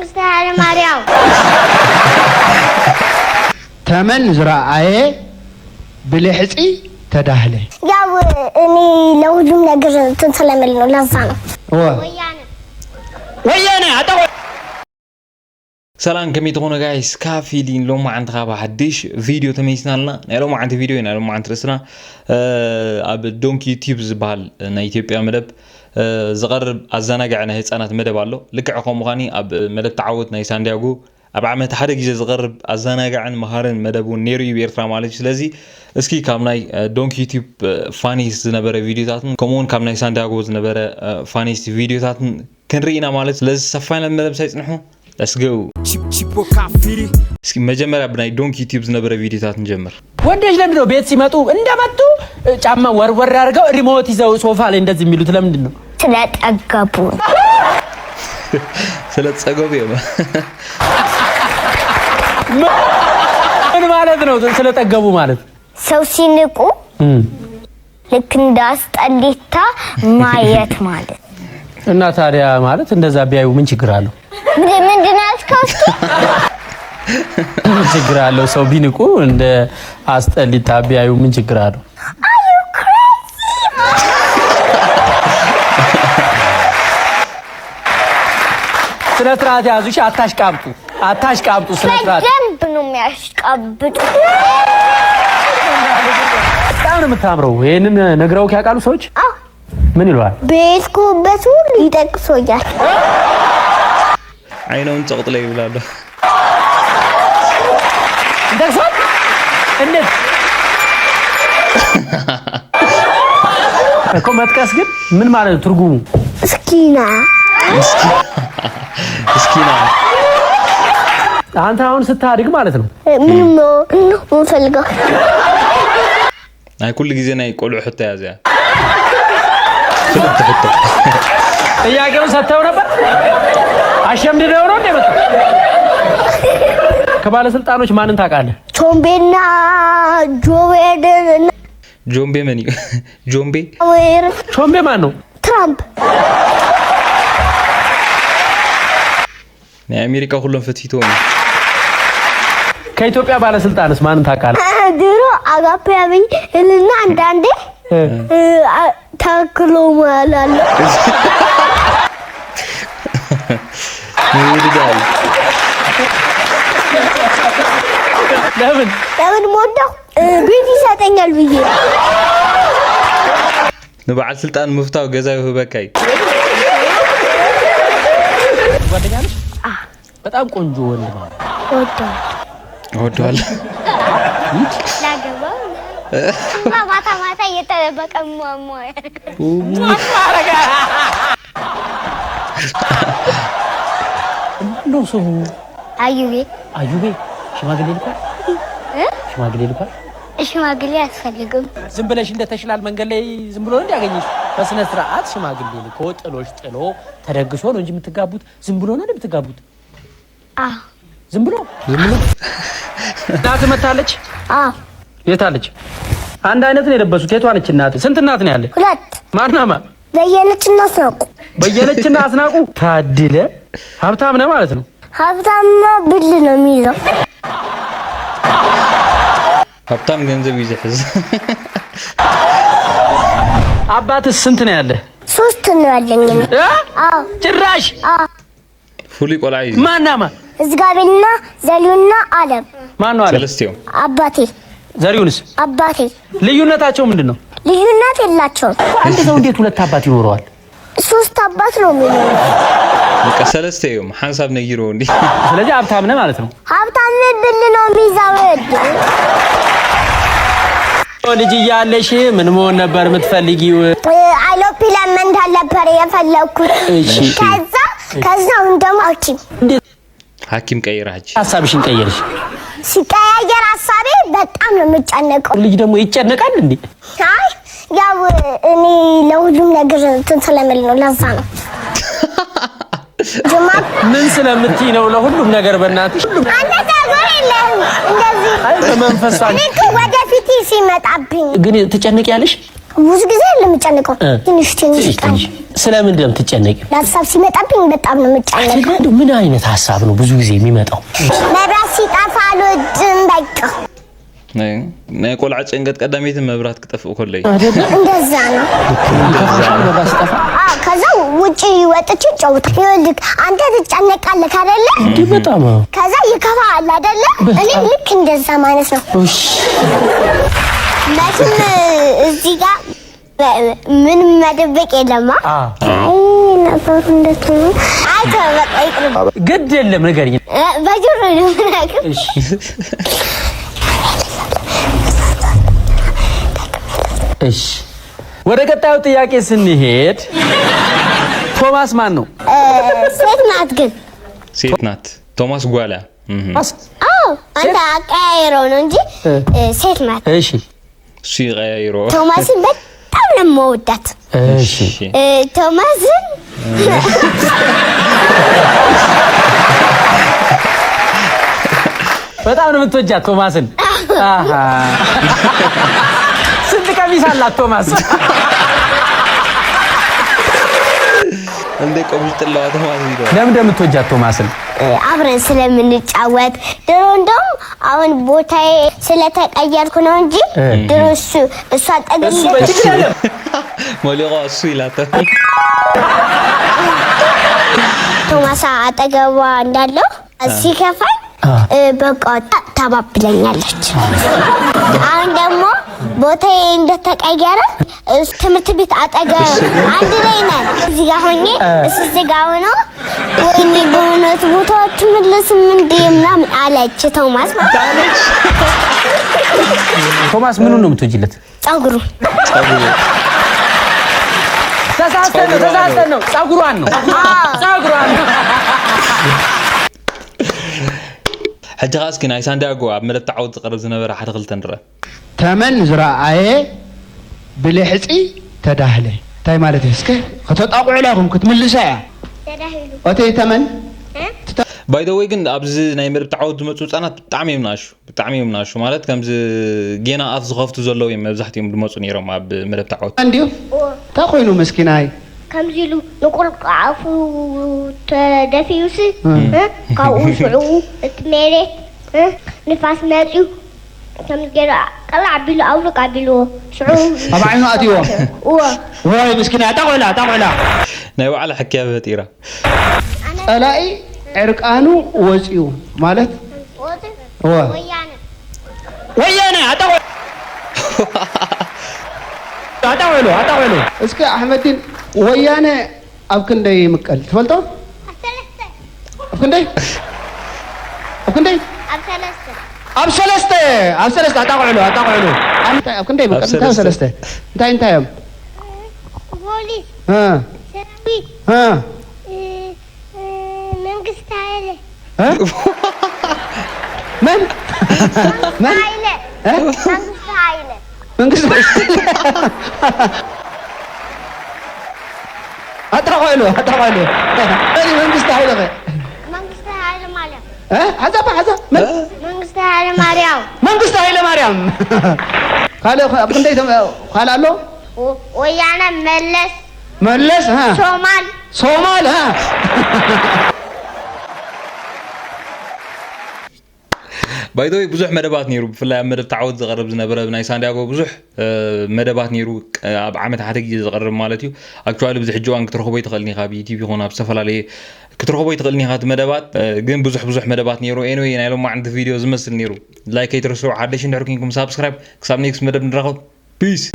መንግስቱ ኃይለማርያም። ተመን ዝረአየ ብልሕፂ ተዳህለ። ያው እኔ ለሁሉም ነገር እንትን ስለምል ነው፣ ለዛ ነው። ወያነ ወያነ ኣጣ። ሰላም፣ ከመይ ትኾኑ guys? ካፊሊን ሎማዓንቲ ካብ ሓድሽ ቪድዮ ተመይስና ኣለና። ናይ ሎማዓንቲ ቪድዮ፣ ናይ ሎማዓንቲ ርእስና ኣብ Donkey Tube ዝበሃል ናይ ኢትዮጵያ መደብ ዝቐርብ ኣዘናጋዒ ናይ ህፃናት መደብ ኣሎ። ልክዕ ከምኡ ኻኒ ኣብ መደብ ተዓወት ናይ ሳንዲያጎ ኣብ ዓመት ሓደ ግዜ ዝቐርብ ኣዘናጋዕን መሃርን መደብ እውን ነይሩ እዩ ብኤርትራ ማለት እዩ። ስለዚ እስኪ ካብ ናይ Donkey Tube funniest ዝነበረ ቪድዮታትን ከምኡውን ካብ ናይ ሳንዲያጎ ዝነበረ funniest ቪድዮታትን ክንርኢ ኢና ማለት። ስለዚ ሰፋይና መደብ ሳይፅንሑ let's go። እስኪ መጀመርያ ብናይ Donkey Tube ዝነበረ ቪድዮታት ንጀምር። ወንዶች ለምንድን ነው ቤት ሲመጡ እንደመጡ ጫማ ወርወር አድርገው remote ይዘው ሶፋ ላይ እንደዚህ የሚሉት ለምንድን ነው? ስለጠገቡ። ስለ ፀገቡ እዮም። ምን ማለት ነው? ስለጠገቡ ማለት? ሰው ሲንቁ ልክ እንደ አስጠሊታ ማየት ማለት። እና ታዲያ ማለት እንደዛ ቢያዩ ምን ችግር አለው? ምንድን ነው ያልከው? እስኪ። ምን ችግር አለው? ሰው ቢንቁ እንደ አስጠሊታ ቢያዩ ምን ችግር አለው? Are you crazy? ስነ ስርዓት ያዙ። እሺ፣ አታሽቃብጡ፣ አታሽቃብጡ። ስነ ስርዓት። በደንብ ነው የሚያሽቃብጡ። በጣም ነው የምታምረው። ይሄንን ነግረው ያውቃሉ ሰዎች? አዎ። ምን ይለዋል? በሄድኩበት ሁሉ ይጠቅሶኛል። ዓይኖም ፀቕጥለ ይብል ኣሎ። ይጠቅሷል? እንዴት እኮ መጥቀስ ግን ምን ማለት ነው ትርጉሙ? እስኪና። እስኪና። አንተ አሁን ስታድግ ማለት ነው ምንም ነው የምፈልገው። ናይ ኩሉ ግዜ ናይ ቆልዑ ሕቶ እያ እዚኣ፣ ፍልጥቲ ሕቶ። ጥያቄውን ሰጥተው ነበር። አሸምድደው ነው እንደ መጣው። ከባለስልጣኖች ማንን ታውቃለህ? ቾምቤና ጆቤድን። ጆምቤ መን እዩ ጆምቤ? ወይር። ቾምቤ ማን ነው? ትራምፕ። ናይ ኣሜሪካ ኩሎም ፈቲቶም እዩ። ከኢትዮጵያ ባለስልጣንስ ማንን ታውቃለህ? ድሮ አጋፔ አብይ እልና አንዳንዴ ተክሎ እላለሁ። ምውድዳል። ለምን? ለምን ሞዳው ቤት ይሰጠኛል ብዬ። ንበዓል ስልጣን ምፍታው ገዛ ይህበካ እዩ። ጓደኛ ነሽ? በጣም ቆንጆ ወንድ ነው። እወደዋለሁ። እወደዋለሁ። ላገባው ነው። ማታ ማታ እየተደበቀ ሟሟ። ማነው ስሙ? አዩቤ። አዩቤ ሽማግሌ ልኳል። ሽማግሌ ልኳል። ሽማግሌ አያስፈልግም። ዝም ብለሽ እንደተሽላል መንገድ ላይ ዝም ብሎ ነው እንዲያገኘሽ። በስነ ስርዓት ሽማግሌ ልኮ ጥሎሽ ጥሎ ተደግሶ ነው እንጂ የምትጋቡት። ዝም ብሎ ነው የምትጋቡት? አዎ። ዝም ብሎ ዝም ብሎ። እናት መታለች። አዎ። የት አለች? አንድ አይነት ነው የለበሱት። የቷ ነች እናት? ስንት እናት ነው ያለ? ሁለት። ማናማ? በየነችና አስናቁ። በየነችና አስናቁ። ታድለ ሀብታም ነህ ማለት ነው። ሀብታማ ብል ነው የሚይዘው። ሃብታም ገንዘብ እዩ ዝሕዝ። አባትስ ስንት ነው ያለ? ሶስት ነው ያለኝ እኔ። እ? አዎ። ጭራሽ። አዎ። ፍሉይ ቆልዓ እዩ። ማናማ? እግዚአብሔርና ዘሪሁንና አለም። ማን ነው አለ? ሰለስተ እዮም። አባቴ። ዘሪሁንስ? አባቴ። ልዩነታቸው ምንድን ነው? ልዩነት የላቸውም። አንድ ሰው እንዴት ሁለት አባት ይኖረዋል? ሶስት አባት ነው የሚኖረው። በቃ ሰለስተ እዮም ሓንሳብ ነጊሮ እንዲ። ስለዚህ ሀብታም ነህ ማለት ነው። ሀብታም ብል ነው የሚይዘው። ልጅ እያለሽ ምን መሆን ነበር የምትፈልጊው? አይሮፕላን መንዳት ነበር የፈለኩት። እሺ። ከዛ አሁን ደግሞ ሐኪም። እንዴት ሓኪም ቀይራ ሕጂ? ሀሳብሽን ቀየርሽ? ሲቀያየር ሀሳቤ በጣም ነው የምጨነቀው። ልጅ ደግሞ ይጨነቃል እንዴ? አይ ያው እኔ ለሁሉም ነገር እንትን ስለምል ነው፣ ለዛ ነው። ጅማ። ምን ስለምትይ ነው ለሁሉም ነገር? በእናትሽ ሁሉም አንተ ፀጉር የለህም እንደዚህ። አይ በመንፈስ እኔ እኮ ወደፊት ሲመጣብኝ ግን ትጨነቂያለሽ? ብዙ ጊዜ ለምጨነቀው ትንሽ ትንሽ ቀን። ስለምንድን ነው የምትጨነቂው? ለሀሳብ ሲመጣብኝ በጣም ነው የምጨነቀው። እንደው ምን አይነት ሀሳብ ነው ብዙ ጊዜ የሚመጣው? መብራት ሲጠፋ አልወድም። በቃ ናይ ቆልዓ ጭንቀት ቀዳመይቲ መብራት ክጠፍእ ከሎ እዩ። እንደዛ ነው። ይከፋሻል መብራት ሲጠፋ? አዎ፣ ከዛ ውጪ ወጥቼ እጫወታለሁ። ይኸውልህ አንተ ትጨነቃለህ አይደለ? እንዴ በጣም። ከዛ ይከፋሃል አይደለ? እኔ ልክ እንደዛ ማለት ነው። እሺ። መቼም እዚህ ጋር ምንም መደበቅ የለማ። አይ ነበሩ እንደት ነው? አይ ተው በቃ ይቅርብ። ግድ የለም ንገሪኝ። በጆሮ ነው የምነግርህ። እሺ። እሺ። ወደ ቀጣዩ ጥያቄ ስንሄድ ቶማስ ማን ነው? ሴት ናት ግን። ሴት ናት ቶማስ ጓላ። ቶማስ። አዎ፣ አንተ አቀያይረው ነው እንጂ ሴት ናት። እሺ። እሱ ይቀያይሮ። ቶማስን በጣም ነው የምወዳት። እሺ። ቶማስን በጣም ነው የምትወጃት ቶማስን። አሃ። ስንት ቀሚስ አላት ቶማስ? እንደ ቆምሽ ጥላዋ ቶማስ ይለዋል። ለምን እንደምትወጃት ቶማስን? አብረን ስለምንጫወት ድሮ፣ እንደውም አሁን ቦታዬ ስለተቀየርኩ ነው እንጂ ድሮ እሱ እሷ አጠገብ እሱ በችግር የለም። መሊቆ እሱ ኢላቶ። ቶማስ አጠገቧ እንዳለው ሲከፋኝ በቃ ታባብለኛለች። አሁን ደግሞ ቦታዬ እንደተቀየረ እሱ ትምህርት ቤት አጠገብ አንድ ላይ ነን። እዚህ ጋር ሆኜ እሱ እዚህ ጋር ሆኖ ወይኔ በእውነት ቦታው አትመለስም እንዴ ምናምን አለች ቶማስ ማለት ነው። ቶማስ ምኑን ነው የምትወጂለት? ፀጉሩ። ተሳስተን ነው፣ ተሳስተን ነው። ፀጉሯን ነው፣ ፀጉሯን ነው። ሕጂ ከዓ እስኪ ናይ ሳንዲያጎ ኣብ መደብ ተዓወት ዝቐርብ ዝነበረ ሓደ ክልተ ንርአ። ተመን ዝረኣየ ብልሕፂ ተዳህለ እንታይ ማለት እዩ? እስከ ከተጣቁዕላ ኢኹም ክትምልሳ እያ እቲ ተመን። By the way ግን ኣብዚ ናይ መደብ ተዓወት ዝመፁ ህፃናት ብጣዕሚ እዮም ንኣሹ፣ ብጣዕሚ እዮም ንኣሹ፣ ማለት ከምዚ ጌና ኣፍ ዝኸፍቱ ዘለዉ እዮም መብዛሕትኦም ዝመፁ ነይሮም ኣብ መደብ ተዓወት። እንድዩ እንታይ ኮይኑ መስኪናይ? ከምዚ ኢሉ ንቁልቁዓፉ ተደፊዩስ ካብኡ ሽዑ እቲ መሬት ንፋስ መፅዩ ከምዚ ገይሩ ቀላዕ ኣቢሉ ኣውልቅ ኣቢልዎ ሽዑ። ኣብ ዓይኑ ኣትይዎ? እዎ። ወይ ምስኪናይ፣ ኣጣቁዕላ ኣጣቁዕላ። ናይ ባዕላ ሕክያ ፈጢራ። ፀላኢ ዕርቃኑ ወፂኡ ማለት እወ። ወያነ። ወያነ፣ ኣጣቁዕሉ ኣጣቁዕሉ። እስኪ ኣሕመዲን፣ ወያነ ኣብ ክንደይ ይምቀል ትፈልጦ? ኣብ ሰለስተ። ኣብ ክንደይ፣ ኣብ ክንደይ? ኣብ ሰለስተ። ኣብ ሰለስተ፣ ኣብ ሰለስተ። ኣጣቁዕሉ ኣጣቁዕሉ። ኣብ ክንደይ ይምቀል? ኣብ እንታይ ኣብ ሰለስተ። ሰለስተ እንታይ እንታይ እዮም? ፖሊስ፣ ሰራዊት፣ መንግስቲ ሃይለ። መን መን? ሃይለ። መንግስቲ ሃይለ። መንግስቲ። ኣጣቁዕሉ ኣጣቁዕሉ። መን እዩ መንግስቲ ሃይለ ኸ? መንግስቲ ሃይለ ማርያም። ሓዛ ሓዛ፣ መን? መንግስቲ ሃይለ ማርያም። መንግስቲ ሃይለ ማርያም። ካልእ ኣብ ክንደይ ካልእ ኣሎ? ወያነ፣ መለስ። መለስ። ሶማል። ሶማል። By the way ብዙሕ መደባት ነይሩ፣ ብፍላይ ኣብ መደብ ተዓወት ዝቐርብ ዝነበረ ናይ ሳንዲያጎ ብዙሕ መደባት ነይሩ፣ ኣብ ዓመት ሓደ ግዜ ዝቐርብ ማለት እዩ። Actually ብዙሕ ሕጂ እዋን ክትረኽቦ ይትኽእልኒ ኢኻ፣ ብዩቲብ ይኹን ኣብ ዝተፈላለየ ክትረኽቦ ይትኽእልኒ ኢኻ እቲ መደባት፣ ግን ብዙሕ ብዙሕ መደባት ነይሩ። Anyway ናይ ሎማዓንቲ ቪድዮ ዝመስል ነይሩ። Like ከይትርስዑ፣ ሓደሽ እንድሕር ኮንኩም subscribe። ክሳብ next መደብ ንራኸብ፣ peace።